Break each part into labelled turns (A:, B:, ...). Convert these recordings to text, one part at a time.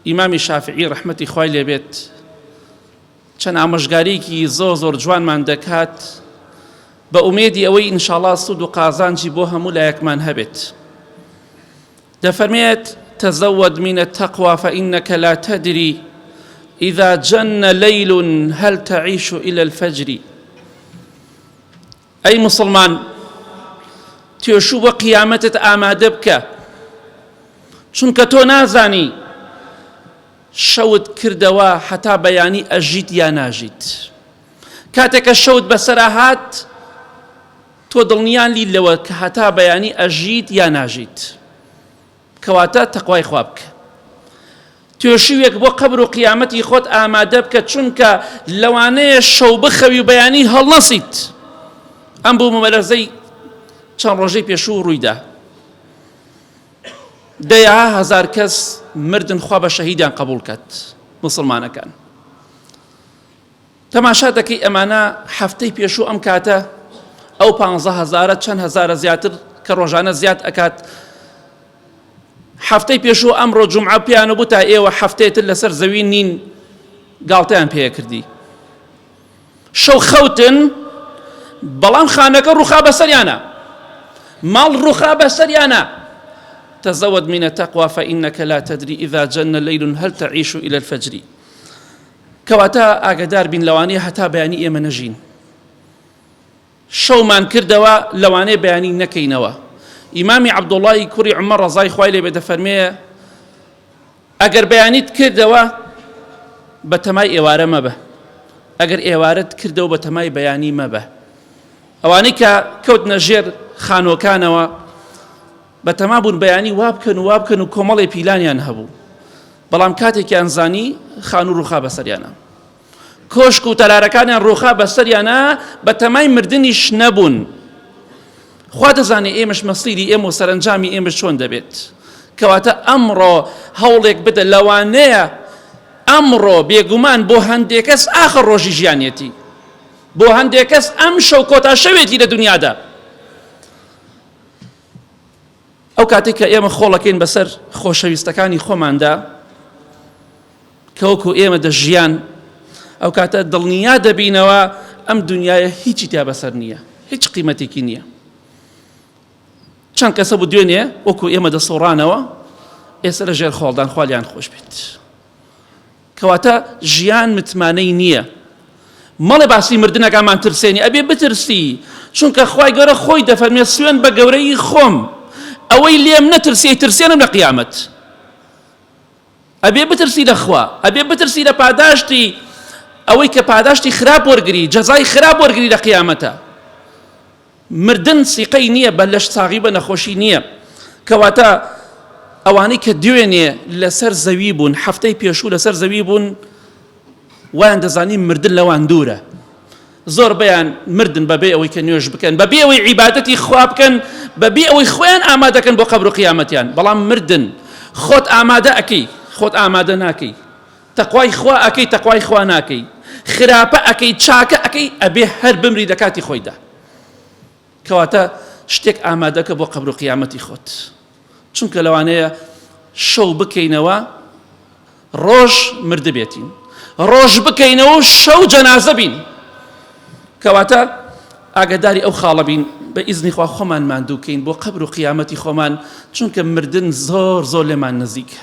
A: ئیمامی شافعی ڕەحمەتی خوای لێبێت چەند ئامۆژگاریکی زۆر زۆر جوانمان دەکات بە ئومێدی ئەوەی ئینشاڵا سوود و قازانجی بۆ هەموو لایەکمان هەبێت. دەفەرمێت تزود من التقوى فإنك لا تدري إذا جن ليل هل تعيش إلى الفجر. ئەی موسڵمان تێشوو بۆ قیامەتت ئامادە بکە چونکە تۆ نازانی شەوت کردەوە هەتا بەیانی ئەژیت یا ناژیت کاتێک کە شەوت بەسەرا هات تۆ دڵنیان لی لەوە کە هەتا بەیانی ئەژیت یا ناژیت کەواتە تەقوای خوا بکە توێشووێک بۆ قەبر و قیامەتی خۆت ئامادە بکە چونکە لەوانەیە شەو بخەوی و بەیانی هەڵنەسیت ئەم بوو مەلەرزەی چەند ڕۆژەی پێشوو ڕوویدا دەیەها هەزار کەس مردن خوا بە شەهیدیان قبول کات مسلمانەکان تەماشا دەکەی ئەمانە هەفتەی پێشوو ئەم کاتە ئەو پ هزارە چەند هزارە زیاتر کە ڕۆژانە زیاد ئەکات هەفتەی پێشوو ئەمڕۆ جمعە پیانە بوو تا ئێوە هەفتەیەتر لەسەر زەوی نین گاڵتەیان پێکردی شەو خەوتن بەڵام خانەکە ڕوخا بەسەریانە ماڵ ڕوخا بەسەریانە تزود من التقوى فإنك لا تدري إذا جن ليل هل تعيش إلى الفجر کەواتە ئاگدار بین لەوانەیە هەتا بەیانی ئێمە نەژین شەومان کردەوە لەوانەیە بەیانی نەکەینەوە ئیمامی عەبدوڵڵای کوڕی عومەر ڕەزای خوای لێ بێ دەفەرمێ ئەگەر بەیانیت کردەوە بە تەمای ئێوارە مەبە ئەگەر ئێوارەت کردەوە بە تەمای بەیانی مەبە ئەوانەی کە کەوتنە ژێر خانۆکانەوە بە تەما بوون بەیانی وا بکەن و وا بکەن و کۆمەڵی پیلانیان هەبوو بەڵام کاتێکیان زانی خانوو ڕوخا بەسەریانە کۆشک و تەلارەکانیان ڕووخا بەسەریانا بە تەمای مردنیش نەبوون. خوا دەزانێ ئێمەش مەسیری ئێمە و سەرەنجامی ئێمەش چۆن دەبێت. کەواتە ئەمڕۆ هەوڵێک بدە لەوانەیە ئەمڕۆ بێگومان بۆ هەندێک کەس ئاخر ڕۆژی ژیانیەتی. بۆ هەندێک کەس ئەم شەو کۆتا شەوێتی لە دنیادا. ئەو کاتێک کە ئێمە خۆڵەکەین بەسەر خۆشەویستەکانی خۆماندا کە وەکو ئێمە دەژیان ئەو کاتە دڵنیا دەبینەوە ئەم دنیاە هیچی تیا بەسەر نییە هیچ قیمەتێکی نییە چەند کەسە بوو دوێنێ وەکو ئێمە دەسۆڕانەوە ئێستا لە ژێر خۆڵدان خوالیان خۆش بێت کەواتە ژیان متمانەی نییە مەڵێ باسی مردنەکەمان ترسێنی ئەبێ بترسی چونکە خوای گەورە خۆی دەفەرمێ سوێن بە گەورەی خۆم ئەوەی لێم نەترسی ترسێنم لە قیامەت ئەبێ بترسی لە خوا ئەبێ بترسی لە پاداشتی ئەوەی کە پاداشتی خراپ وەرگری جەزای خراپ وەرگری لە قیامەتە مردن سیقەی نییە بە لەش ساغی بە نەخۆشی نییە کەواتە ئەوانەی کە دوێنێ لەسەر زەوی بوون هەفتەی پێشوو لەسەر زەوی بوون وایان دەزانی مردن لەوان دوورە زۆربەیان مردن بەبێ ئەوەی کە نوێژ بکەن بەبێ ئەوەی عیبادەتی خوا بکەن بەبێ ئەوەی خۆیان ئامادەکەن بۆ قەبر و قیامەتیان بەڵام مردن خۆت ئامادە ئەکەی خۆت ئامادە ناکەی تەقوای خوا ئەکەی تەقوای خوا ناکەی خراپە ئەکەی چاکە ئەکەی ئەبێ هەر بمری لە کاتی خۆیدا کەواتە شتێک ئامادەکە بۆ قەبر و قیامەتی خۆت چونکە لەوانەیە شەو بکەینەوە ڕۆژ مردبێتین ڕۆژ بکەینەوە و شەو جەنازە بین کەواتە ئاگداری ئەو خاڵە بین بە ئیزنی خوا خۆمان ماندووکەین بۆ قەبر و قیامەتی خۆمان چونکە مردن زۆر زۆر لێمان نزیکە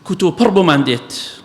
A: کوتوپڕ بۆمان دێت.